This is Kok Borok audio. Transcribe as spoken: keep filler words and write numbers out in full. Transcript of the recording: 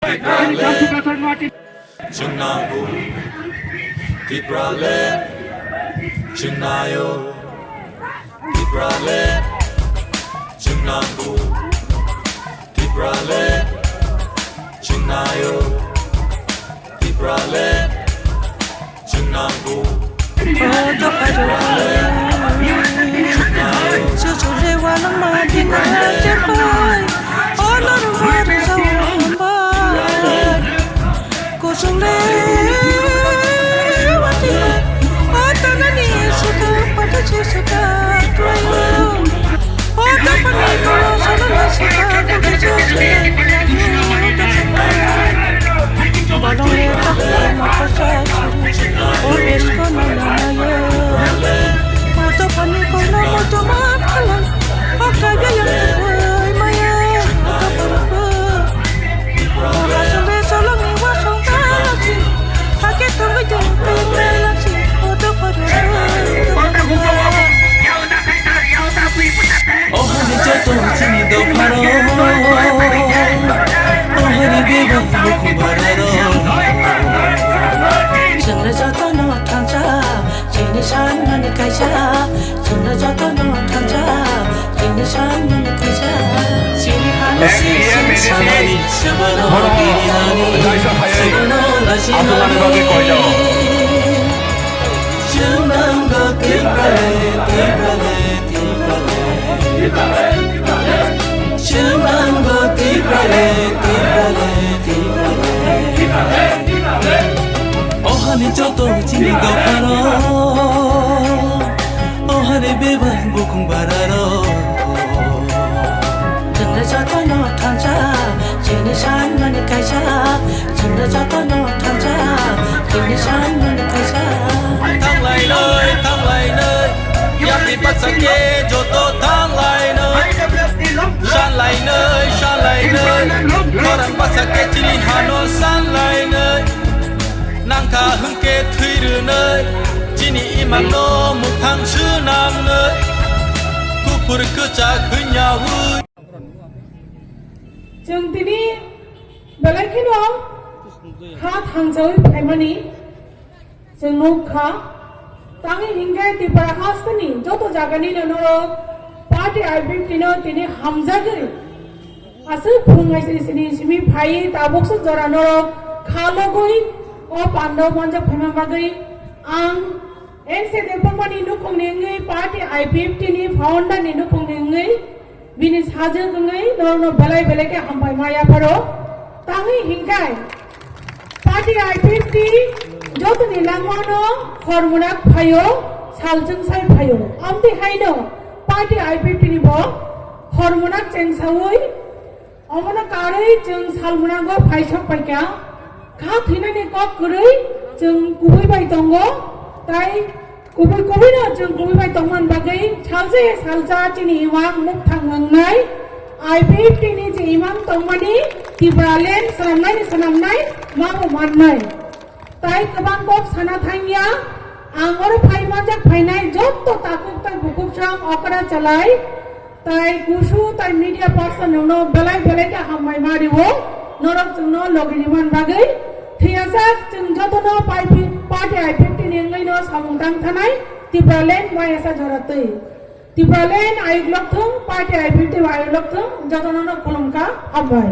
Chwng nango Tipraland, chwng naio Tipraland, chwng nango Tipraland, chwng naio Tipraland, chwng nango. Ohani joto chini dopharo, ohani bebak bukhung bararo. Chwngno jotono thansa, chini sanmani kaisa. Chwngno jotono thansa, chini sanmani kaisa. Chini hano sing sing salani, sebano birinani, sebano lasinani. Chwng nango Tipraland, Tipraland, Tipraland. Chwng nango Tipraland, Tipraland, Tipraland. Ohani joto chini dopharo, ohani bebak bukhung bararo. Chwngno jotono thansa, chini sanmani kaisa. Chwngno jotono thansa, chini sanmani kaisa. Thanglainai, thanglainai, yapri bachake joto thanglainai. Sanlainai, sanlainai, khorang bachake chini hano sanlainai. Nangkha hwnkhe thwi rwnai, chini imangno muthang swnamnai. Kuphur kwchak hwnyaui. Chwng tini belai kheno ha thangsaui phaimani chwng nukha. Tangwi hinkhe Tripura hasteni joto jaganino norok party I P F T no tini hamjagwi aswk phungai sini simi phaiwi tabuksa jora norok kha logwi o pandao manjak phaima bagwi ang N C Debbarmani nukhungni wngwi party I P F T ni founder ni nukhungni wngwi bini sajwk wngwi norokno belai belai khe hambai ma yapharo. Tangwi hinkhai party I P F T jotoni langmano hormunak phaio, salchwngsai phaio. Amtwi haino party I P F T ni bo hormunak chengsaui Omono karwi chwng salmunago phaisok paikha. Kha thwinani kok kwrwi chwng kubui bai tongo, tai kubui kubuino chwng kubui bai tongmani bagwi salsa salsa chini imang mukthang wngnai. I P F T ni je imang tongmani Tipraland swnamnai ni swnamnai mabo mannai. Tai kwbang kok sana thangya, ang oro phai manjak phainai jotto takhuk tai bukhuk sam okra chalai, tai kusu tai media person rokno belai belai khe hambai ma rio, norok chwngno logi rimani bagwi thiyajak chwng jotono pai phi-, party I P F T ni wngwino samung tang thanai Tipraland mai asa jora twi. Tipraland ayuk lokthung, party I P F T ayuk lokthung, jotono no khulumkha, hambai.